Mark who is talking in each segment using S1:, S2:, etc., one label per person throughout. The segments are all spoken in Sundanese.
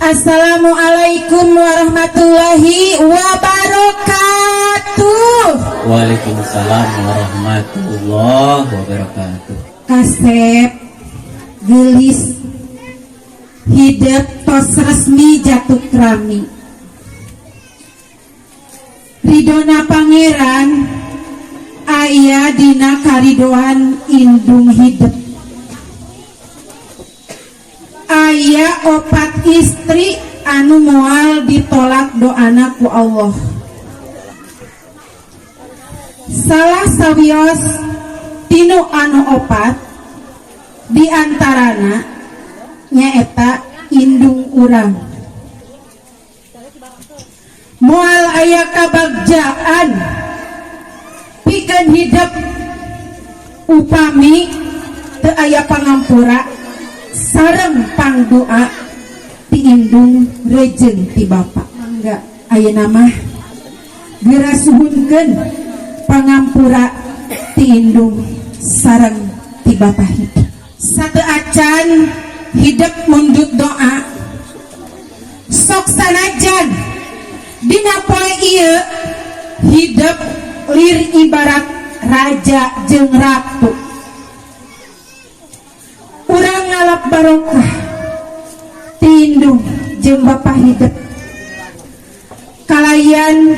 S1: Assalamualaikum warahmatullahi wabarakatuh.
S2: Waalaikumsalam warahmatullahi wabarakatuh.
S1: Kasep, gelis, hidep tos resmi jatuh krami. Ridona Pangeran aya dina karidoan indung hidep. Aya opat istri anu moal ditolak doana ku Allah. Salah sawios tinu anu opat diantarana nyaeta indung urang. Moal aya kabagjaan pikeun hidep upami teu aya pangampura sareng pangdoa ti indung rejeng ti bapa. Mangga ayeuna mah geura suhunkeun pangampura ti indung sareng ti bapa hidep. Satu acan hidep mundut doa sok sanajan dina poe ieu hidep lir ibarat raja jeung ratu. Urang ngalap barokah ti indung jeung bapa hidep kalayan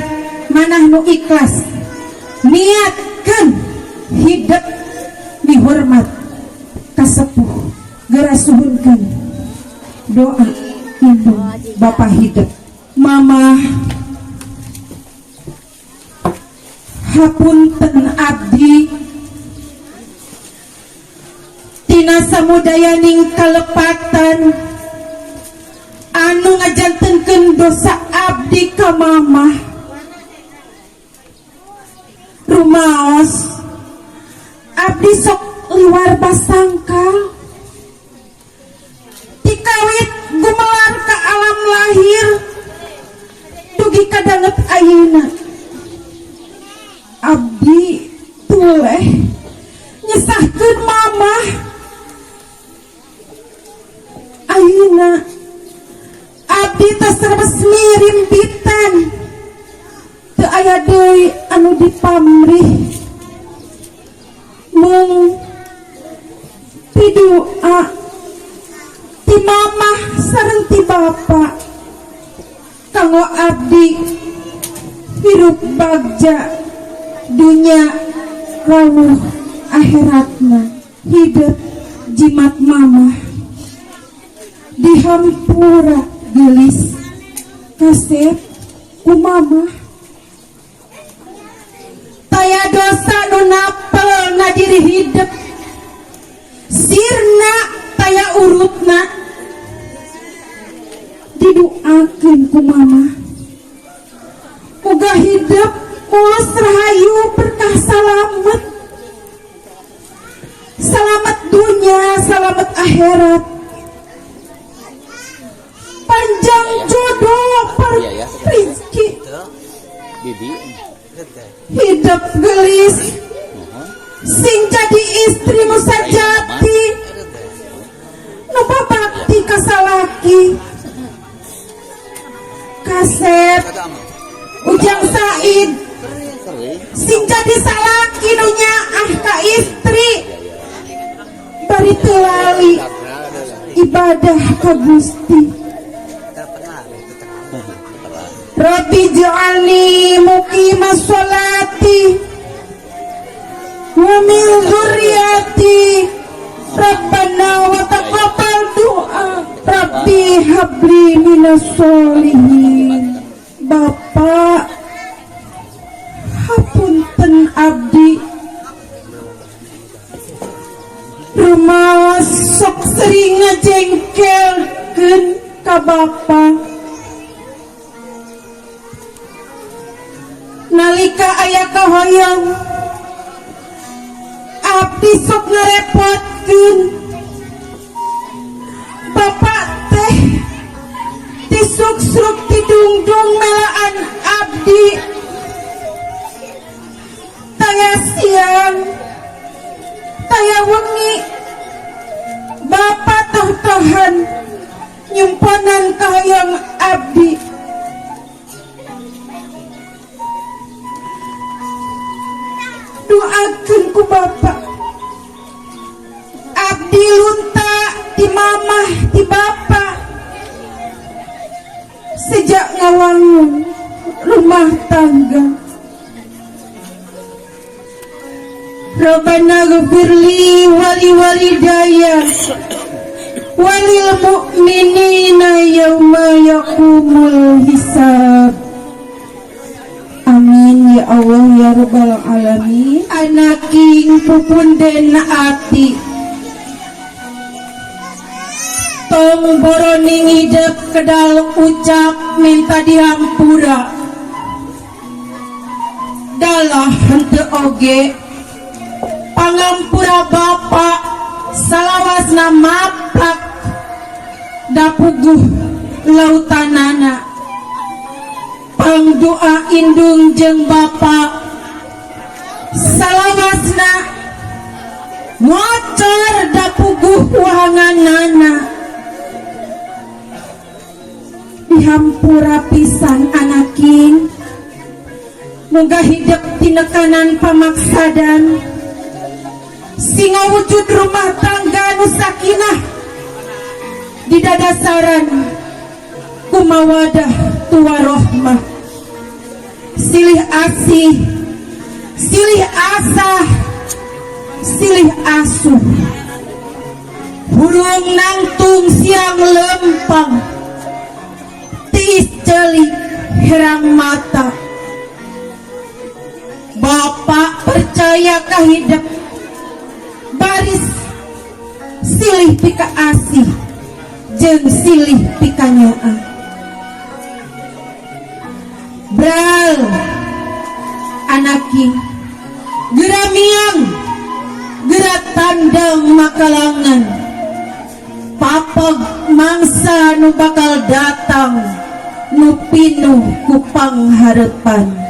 S1: manah nu ikhlas niatkeun hidep dihormat kasepuh geura suhunkeun doa indung bapa hidep. Mama, hapunten abdi tina samudayaning kalepatan anu ngajantenkeun dosa abdi ka mama. Rumaos abdi sok liwar basangkal tikawit gumelar ka alam lahir dugi ka danget ayeuna. Abdi tuleh nyesahkeun mama. Ayeuna abdi tos resmi rimpitan, teu aya deui anu dipamrih mung pidoa ti mamah sareng ti bapa kanggo abdi hirup bagja dunya rawuh akhiratna. Hidup jimat mamah dihampura gelis kasep ku mamah. Taya dosa nu napel na diri hidep, sirna taya urutna, didoakeun ku mamah muga hidep mulus rahayu berkah salamet, salamet dunya salamet akhirat, panjang jodoh rezeki.
S2: Bibi.
S1: Hidup gelis sing jadi istri nu sajati, nu babakti ka salaki. Kasep Ujang Said sing jadi salaki nu nyaah ka istri bari teu lali ibadah ka Gusti. Rabbi ja'alni muqimas sholati wa min dzurriyyati Rabbana wa taqabbal du'a Rabbi habli minas sholihin. Bapak, hapunten abdi rumaos sok sering ngajengkelkeun ka bapa nalika aya kahoyong abdi sok ngarepotkeun bapak teh tisuk-sruk tidungdung melaan abdi taya siang taya wengi. Bapak toh-tohan Nyumponan kahayang abdi. Doakeun ku bapak. Abdi lunta ti mamah ti bapak. Sejak ngawangun rumah tangga. Rabbana ghfirli wali walidayya walil mu'minina yauma yaqumul hisab. Amin ya Allah ya rabbal alamin. Anaking pupunden ati tong boroning hidep kedal ucap minta dihampura dalah henteu oge pangampura bapak salawasna maplak dapuguh lautanana pangdoa indung jeung bapak salawasna ngocor dapuguh wahanganana dihampura pisan anaking muga hidep tinekanan pamaksadan singa wujud rumah tangga nu sakinah di dadasaran kumawadah tua rohmah silih asih silih asah silih asuh hurung nangtung siang lempang tiis celik herang mata. Bapak percaya kahidep baris silih pika asih jeung silih pika nyoa. Bral anaki geura miang geura tandang makalangan papeg mangsa nu bakal datang nu pinuh ku panghareupan.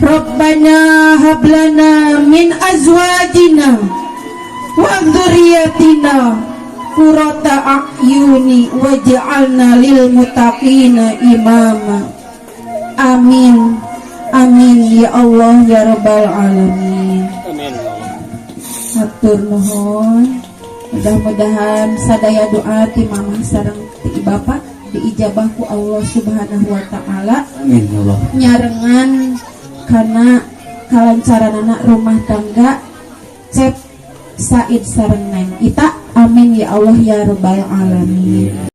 S1: Rabbana hablana min azwajina wa dzurriyyatina qurrata a'yuni waj'alna lil muttaqina imama. Amin. Amin ya Allah ya rabbal alamin.
S2: Amin.
S1: Hatur nuhun. Mudah-mudahan sadaya doa ti mamah sareng ti bapak diijabah ku Allah Subhanahu wa taala.
S2: Amin ya Allah.
S1: Nyarengan karena kalancaran anak rumah tangga Cep Said sareng Neng Ita. Amin ya Allah ya rabbal alamin.